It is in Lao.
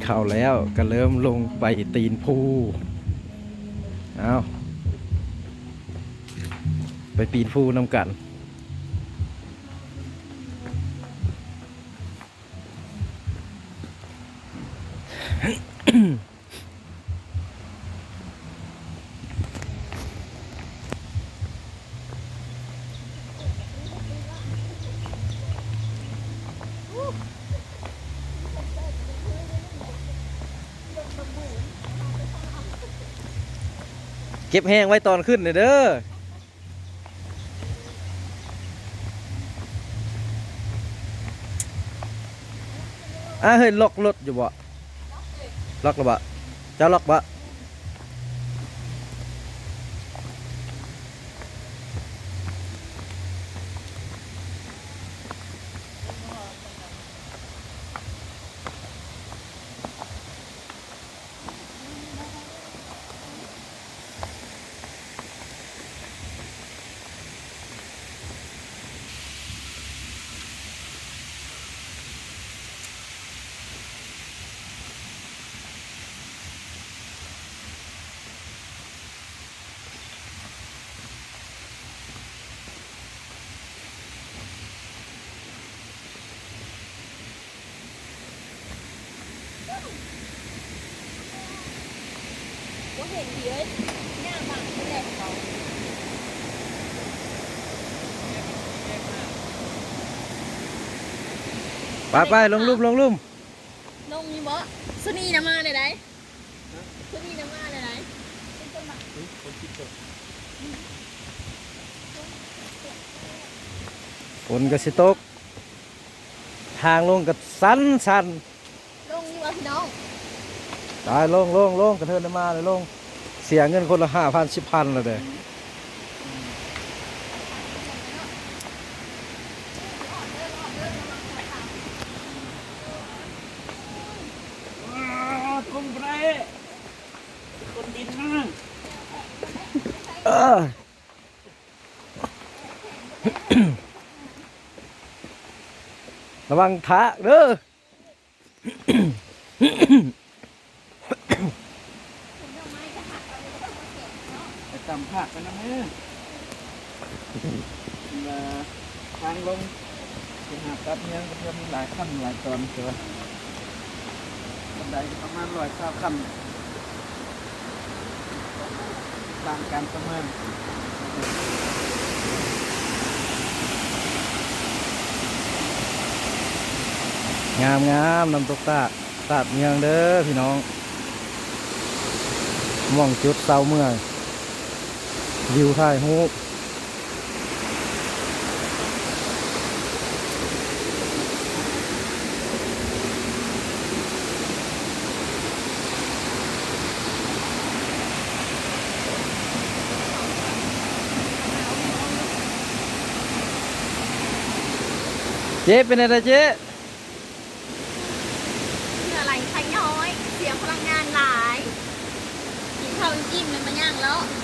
ເຂົ້າແລ້ວກໍເລີ່ມລົງໄປຕີນພູ. ເອົາ ໄປປີນພູນຳກັນ. ເກັບແຮງໄວ້ຕອນຂຶ້ນເດີ. ອາ ເຮີ້ຍ ລັອກລົດຢູ່ບໍ່? ລັອກແລ້ວບໍ່? ເຈົ້າລັອກບໍ່? ບໍ່ເຫັນດີເອີຍ ຍ່າງບາງຄົນແຫຼະເຂົາ. ໄປໆ ລົງລຸ່ມ ລົງລຸ່ມ. ລົງຢູ່ບໍ່? ສຸນີນະມາແລ້ວໃດ໋ ສຸນີນະມາແລ້ວໃດ໋. ຝົນກໍຊິຕົກ ທາງລົງກໍຊັນໆ. ລົງຢູ່ບໍ່ພີ່ນ້ອງ? ຕາຍ ລົງ ລົງ ລົງ ກະເທີນໄດ້ມາແລ້ວ ລົງ. ເສຍເງິນຄົນລະຫ້າພັນ ສິບພັນແລ້ວເດ້. ລະວັງທາກເດີ. ໄປຕຳພາກໄປນຳເດີ. ເວລາທາງລົງໄປຫາຕັດເມືອງ ກໍມີຫຼາຍຂັ້ນຫຼາຍຕອນ ແຕ່ວ່າບັນໄດກໍປະມານຮ້ອຍຊາວຂັ້ນ. ຜ່ານການປະເມີນ. ງາມໆ ນ້ຳຕົກຕາດ ຕາດເມືອງເດີພີ່ນ້ອງ. ໝ່ອງຈຸດເຊົາເມືອງ ວິວຖ່າຍຮູບ. ເຈ້ ເປັນແນວໃດເຈ້? ເຫື່ອໄຫຼຂ້າຍ້ອຍ ເສຍພະລັງງານຫຼາຍ. ກິນເຂົ້າອີ່ມໆ ແລ້ວມາຍ່າງເລາະ.